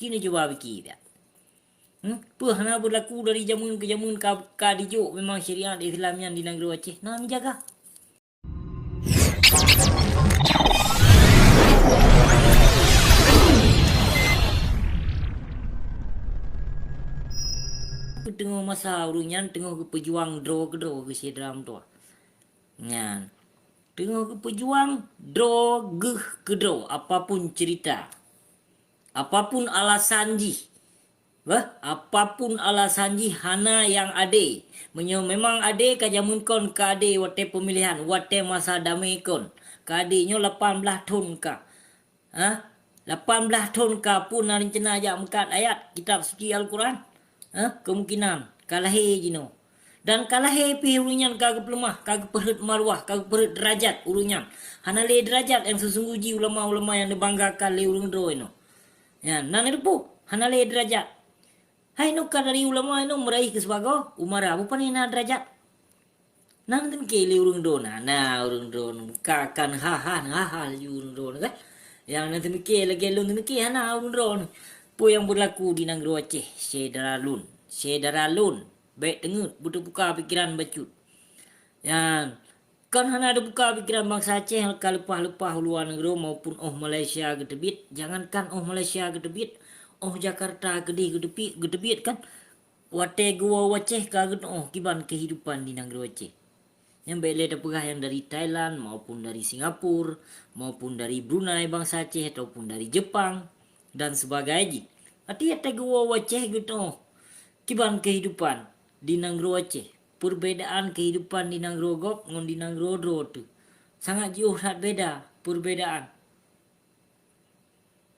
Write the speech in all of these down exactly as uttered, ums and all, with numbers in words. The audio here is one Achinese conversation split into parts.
Kini cuba pike piak. Hmm? Peue hana beulaku dari jameun keu jameun ka, ka dijok memang syariat Islam nyan di nanggroe Aceh. Na meujaga. Teungoh masa ureuëng nyan teungoh geupeujuang droe keudroe keu syedara meutuah. Nyan. Teungoh geupeujuang droe geuh keudroe, apapun cerita, apapun alasan jih. Bah, apapun alasan jih hana nyang ade. Meunyoe memang ade, ka jameun kon ka ade watée peumilihan, watée masa damé kon. Ka ade nyoe lapan blaih thon ka. Ha? Lapan blaih thon ka pun na reuncana jak meukat ayat Kitab Suci Al-Quran? Ha? Kemungkinan ka lahé jinoe. Dan ka lahé pih ureuëng nyan ka geupeuleumah, ka geupeurhot marwah, ka geupeurhot derajat ureuëng nyan. Hana lé derajat nyang seusunggoh jih ulama-ulama nyang neubanggakan lé ureuëng droe nyoe. Nyan, na neuteupeue, hana lé derajat. Hai nyoe ka dari ulama nyoe meuraih keu sibagoe, umara, bukon na derajat. Na neuteumiké lé ureuëng droe, na, na ureuëng droe, ka kan ha-ha, ha-ha laju ureuëng droe kan. Nyang na neuteumiké lagée lôn teumiké hana ureuëng droe. Peue nyang beulaku di nanggroe Aceh, syedara lôn, syedara lôn, bék teungeut, beuteubuka pikeran bacut. Nyan, kon hana teubuka pikeran bansa Aceh ka leupah-leupah u luwa nanggroe maupun óh Malaysia geuteubiet, jangankan óh Malaysia geuteubiet, óh Jakarta keudeh geuteubiet, geuteubiet kan. Watée geuwoe u Aceh ka geutuoh kiban keuhidupan di nanggroe Aceh. Nyang bék lé tapeugah nyang dari Thailand, maupun dari Singapura, maupun dari Brunei bansa Aceh, ataupun dari Jepang, dan sebagainya. Artinya watée geuwoe u Aceh geutuoh kiban keuhidupan di nanggroe Aceh. Perbedaan keuhidupan di nanggroe gob ngon di nanggroe droe teuh sangat jiôh that beda perbedaan.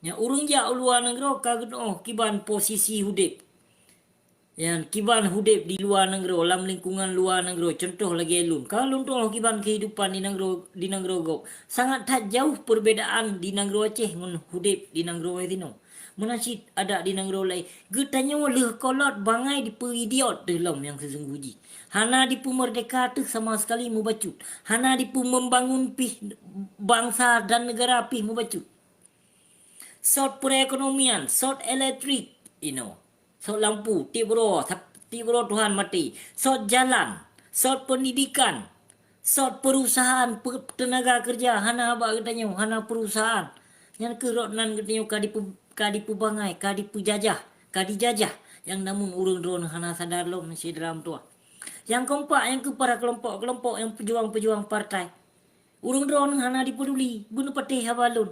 Nyan ureuëng jak u luwa nanggroe ka geutuoh kiban posisi udeb. Nyan kiban udeb di luwa nanggroe, lam lingkungan luwa nanggroe, cuntoh lagée lôn. Ka lôn tuoh kiban keuhidupan di nanggroe, di nanggroe gob. Sangat that jauh perbedaan di nanggroe Aceh ngon udeb di nanggroe sinoe. Meunan cit adak di nanggroe laén. Geutanyoe lheueh kolot bangai dipeu-idiot teuh lom nyang seusunggoh jih. Hana dipeumeurdeka teuh sama sekali meubacut. Hana dipeumeubangun pih bansa dan neugara pih meubacut. Sot peureukonomian, sot elektrik, inoe. Sot lampu, tieb uroe, tieb uroe Tuhan maté. Sot jalan, sot peundidikan, sot peurusahaan, pe-, teunaga keureuja hana bak geutanyoe, hana peurusahaan. Nyan keuh rot nan geutanyoe ka dipeu-, ka dipeubangai, ka dipeujajah, ka dijajah. Nyang namun ureuëng droeneuh hana sadar lom syedara meutuah. Nyang keumpat, nyang keuh para keulompok-keulompok nyang peujuang-peujuang partai. Ureuëng droeneuh hana dipeuduli, beuneupatéh haba lôn.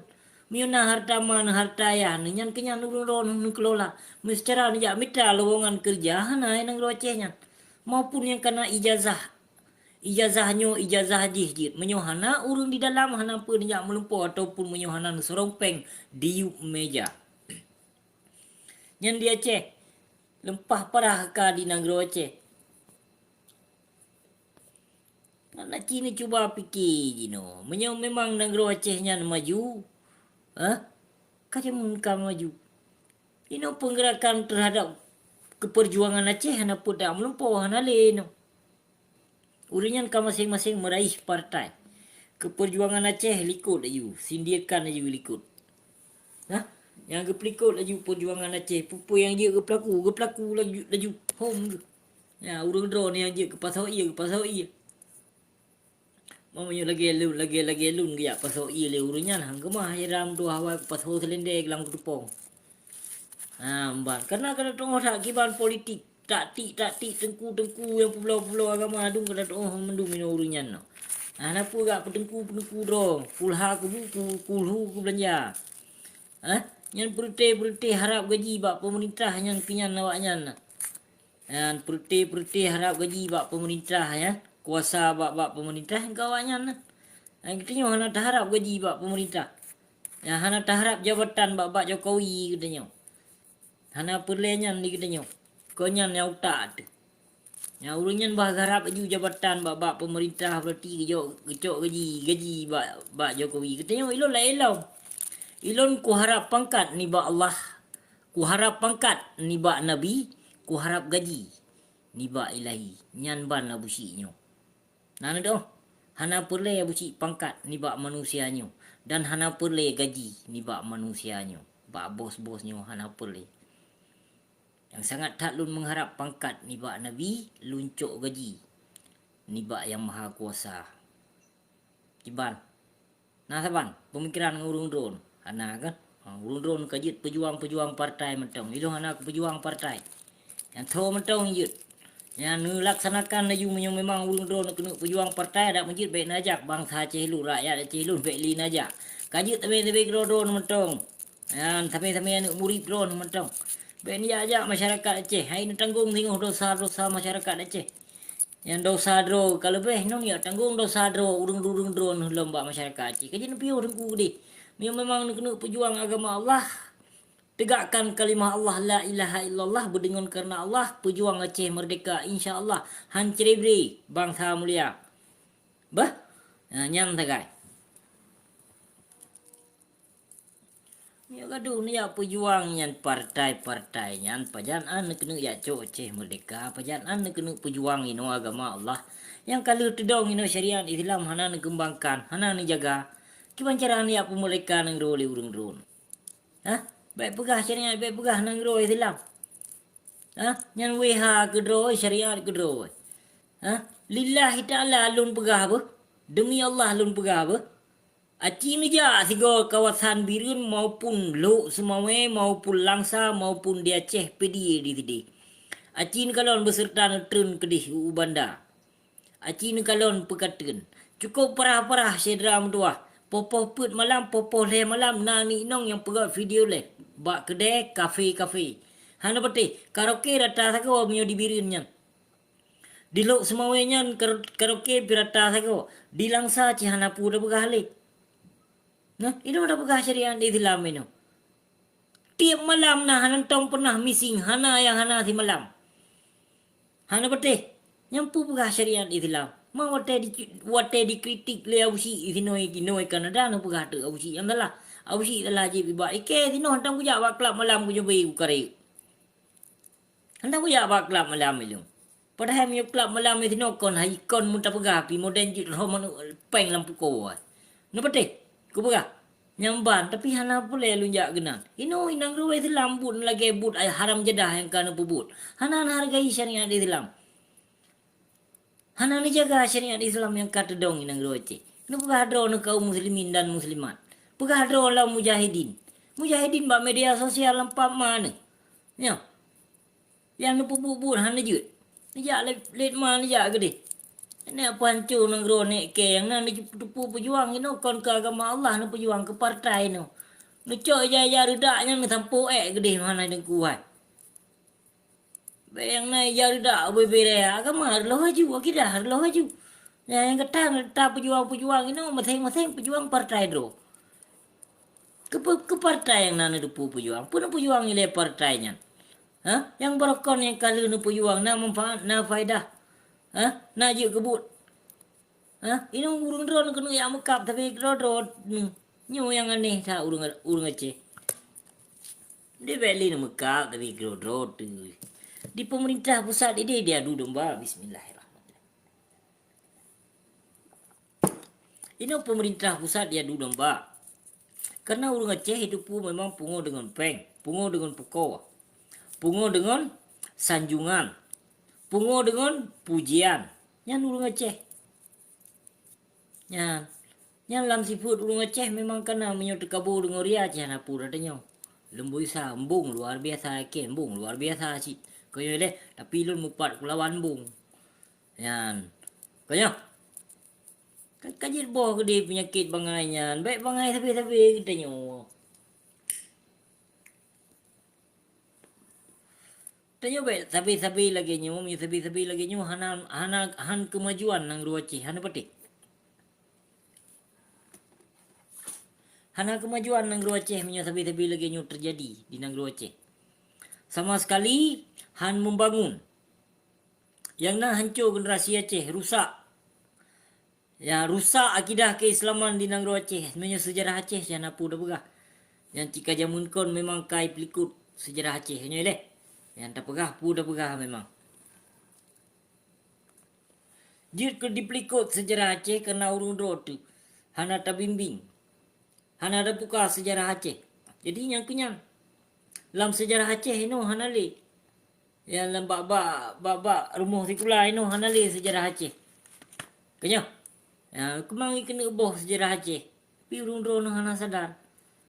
Meunyoe na hareuta ma neuh, hareuta ayah neuh, nyan keuh nyan ureuëng droeneuh neukeulola. Meuseucara neujak mita lowongan keureuja hana i nanggroe Aceh nyan. Maupun nyang kana ijazah. Ijazah nyoe, ijazah jih jeuet. Meunyoe hana ureuëng di dalam, hana peue neujak meulumpoe ataupun meunyoe hana neusurong péng diyueb meja. Nyan di Aceh. Leumpah parah ka di nanggroe Aceh. Nak, nak cit neucuba pike jinoe, meunyoe memang nanggroe Aceh nyan maju, hah? Ka jameun ka maju. Inoe peunggeurakan teuhadap keupeurjuangan Aceh hana peudak meulumpoe, hana lé inoe. Ureuëng nyan ka maséng-maséng meuraih partai. Keupeurjuangan Aceh likot laju, sindietkan laju likot. Nah, nyang geupeulikot laju peurjuangan Aceh, peue-peue nyang jeuet geupeulaku, geupeulaku laju, laju hom geuh. Nya, ureuëng droeneuh nyang jeuet geupasoe ié, geupasoe ié. Meunyoe lagée lôn, lagée, lagée lôn geujak pasoe ié lé ureuëng nyan, han keumah, ya ram tuha awai geupasoe seulendé lam keuteupông. Ha, mban. Karena ka tatuoh that kiban politik, taktik-taktik teungku-teungku nyang peubloe-peubloe agama dum ka tatuoh mandum inoe ureuëng nyan nyoe. Hana peue gak peuteungku-peuteungku droe, kulha kubu, ku-, kulhu kubeulanja. Hah? Nyan peureuté-peureuté harab gaji bak peumeurintah nyan keu nyan awaknyan na. Nyan peureuté-peureuté harab gaji bak peumeurintah, ya. Kuasa bak, bak peumeurintah keu awaknyan na. Nyan geutanyoe hana taharab gaji bak peumeurintah. Nyan hana taharab jabatan bak, bak Jokowi geutanyoe. Hana peureulée nyan di geutanyoe. Kon nyan nyang utak teuh. Nyang ureuëng nyan bah geuharab laju jabatan bak, bak peumeurintah, berarti geujok, geucok gaji, gaji bak, bak Jokowi. Geutanyoe ilôn laén lom. Ilôn kuharab pangkat nibak Allah, kuharab pangkat nibak Nabi, kuharab gaji nibak Ilahi. Nyan ban Abu Syik nyoe. Na neudoh, hana peureulée Abu Syik pangkat nibak manusia nyoe, dan hana peureulée gaji nibak manusia nyoe. bak bos-bos nyoe hana peureulée. Nyang sangat that lôn meuharab pangkat nibak Nabi, lôn cok gaji nibak Yang Maha Kuasa. Kiban. Na saban peumikiran ngon ureuëng droen? Hana kan? Ha, ureuëng droen ka jeuet peujuang-peujuang partai mantong. Ilôn hana keupeujuang partai. Nyang tho mantong jeuet. Nyang neulaksanakan laju meunyoe memang ureuëng droen keuneuk peujuang partai, adak meujeuet bék neujak bansa Aceh lôn, rakyat Aceh lôn bék lé neujak. Ka jeuet tabé-tabé keudroe droen mantong. Nyan samé-samé aneuëk murit droen mantong. Bék neujak-jak masyarakat Aceh. Hai neutanggong singoh dosa-dosa masyarakat Aceh. Nyang dosa droe ka leubeh, nyoe ya tanggong dosa droe ureuëng-ureuëng droen lom bak masyarakat Aceh. Ka jeuet neupiôh Teungku keudeh. Meunyoe memang neukeuneuk peujuang agama Allah, tegakkan kalimah Allah la ilaha illallah, beudeungon kareuna Allah, peujuang Aceh merdeka, insya Allah, han cre-bre bansa mulia. Bah, nyan sagai. Meunyoe gadoh neujak peujuang nyan partai-partai nyan, pajan an neukeuneuk jak cok Aceh merdeka, pajan an neukeuneuk peujuang inoe agama Allah. Nyang ka lheueh teudong inoe syariat Islam hana neukeumbangkan, hana neujaga. Kiban cara neujak peumerdeka nanggroe lé ureuëng droen? Hah? Bék peugah syariat, bék peugah nanggroe Islam. Hah? Nyan W H keudroe, syariat keudroe. Hah? Lillahi ta'ala lôn peugah beuh. Demi Allah lôn peugah beuh. Aci neujak sigoe kawasan Bireuen maupun Lhok Seumawé maupun Langsa maupun di Aceh Pidie di sideh. Aci neukalon beuseureuta neutreun keudeh u banda. Aci neukalon peukateun. Cukôp parah-parah syedara meutuwah. Poh-poh peuet malam, poh-poh lhée malam na aneuëk inong nyang peugöt video lé bak keudée kafe-kafe. Hana patéh, karaoke rata sagoe meunyoe di Bireuen nyan. Di Lhok Seumawé nyan kar-, karaoke pih rata sagoe. Di Langsa cit hana peue tapeugah lé. Nah, inoe tapeugah syariat Islam inoe. Tiep malam na hana tom pernah missing, hana nyang hana simalam. Hana patéh, nyang peue peugah syariat Islam. Ma watée di, watée dikritik lé Ausi inoe, inoe Kanada, neupeugah teuk Ausi nyang salah. Ausi salah jih bak ikée sinoe hantom kujak bak klab malam kujubé u kareueng. Hantom kujak bak klab malam ilong. Padahai meunyoe klab malam sinoe kon hai kon meutapeugah pih modern jeuet roh manok péng lam pukoe. Neupatéh, kupeugah, nyang ban, tapi hana peureulée lôn jak keunan. Inoe nanggroe Islam buet lagée buet haram jadah nyang ka neupeubuet. Hana neuhargai syariat Islam. Hana neujaga syariat Islam nyang ka teudong i nanggroe Aceh. Neupeugah droeneuh kaum muslimin dan muslimat. Peugah droe lom mujahidin. Mujahidin bak media sosial lam pap ma neuh. Nyoe. Nyang neupeubuet-buet hana jeuet. Neujak lé, lé ma neujak keudeh. Neuk peuhanco nanggroe neuk kée nyang na neuteupeue peujuang inoe kon keu agama Allah neupeujuang keu partai nyoe. Neucok ija-ija reudak nyang neusampoe ék keudeh hana deungku hai. Bék nyang na ija reudak ubé-bé raya agama reuloh laju, akidah reuloh laju. Nyang, nyang gata, gata peujuang-peujuang inoe maséng-maséng peujuang partai droe. Keu, keu partai nyang na neuteupeue peujuang, peue neupeujuang ilée partai nyan? Ha? Nyang barokon nyang ka lheueh neupeujuang na manfaat, na faedah. Ha? Na jeuet keu buet. Ha? Inoe ureuëng droe keuneuk jak meukab tapi droe-droe nyoe nyang aneh that ureuëng, ureuëng Aceh. Dibék lé neumeukab tapi droe-droe teuh. Di pemerintah pusat ideh diadu domba, bismillahirrahmanirrahim. Inoe pemerintah pusat diadu domba. Karena ureuëng Aceh itu pun memang pungo dengan péng, pungo dengan pukoe, pungo dengan sanjungan, pungo dengan pujian. Nyan ureuëng Aceh. Nyan, nyan lam sifeuet ureuëng Aceh memang kana meunyoe teukabo deungon ria cih hana peue tanyoe. Leumboi sa embong luar biasa, ke embong luar biasa cit. Keu nyoe leh, tapi lôn mupat kulawan embong. Nyan. Keu nyoe. Ka, ka jeuet boh keudeh peunyakét bangai nyan. Bék bangai sabe-sabe geutanyoe. Tanyoe bék sabe-sabe lagée nyoe, meunyoe sabe-sabe lagée nyoe hana, hana, han keumajuan nanggroe Aceh, hana patéh. Hana keumajuan nanggroe Aceh meunyoe sabe-sabe lagée nyoe teujadi di nanggroe Aceh. Sama sekali han meubangun. Nyang na hanco generasi Aceh, rusak. Ya, rusak akidah keislaman di nanggroe Aceh. Meunyoe seujarah Aceh, siat na peue tapeugah. Nyang cit ka jameun kon memang ka ipeulikot seujarah Aceh nyoe leh. Nyang tapeugah peue tapeugah memang. Jeuet keu dipeulikot seujarah Aceh karena ureuëng droe teuh hana tabimbing. Hana tapuka seujarah Aceh. Jadi nyang keu nyan, lam seujarah Aceh inoe hana lé. Nyang lam bak-bak, bak-bak rumoh sikula inoe hana lé seujarah Aceh. Keu nyoe, ya, keumang keuneuk boh seujarah Aceh. Tapi ureuëng droeneuh hana sadar.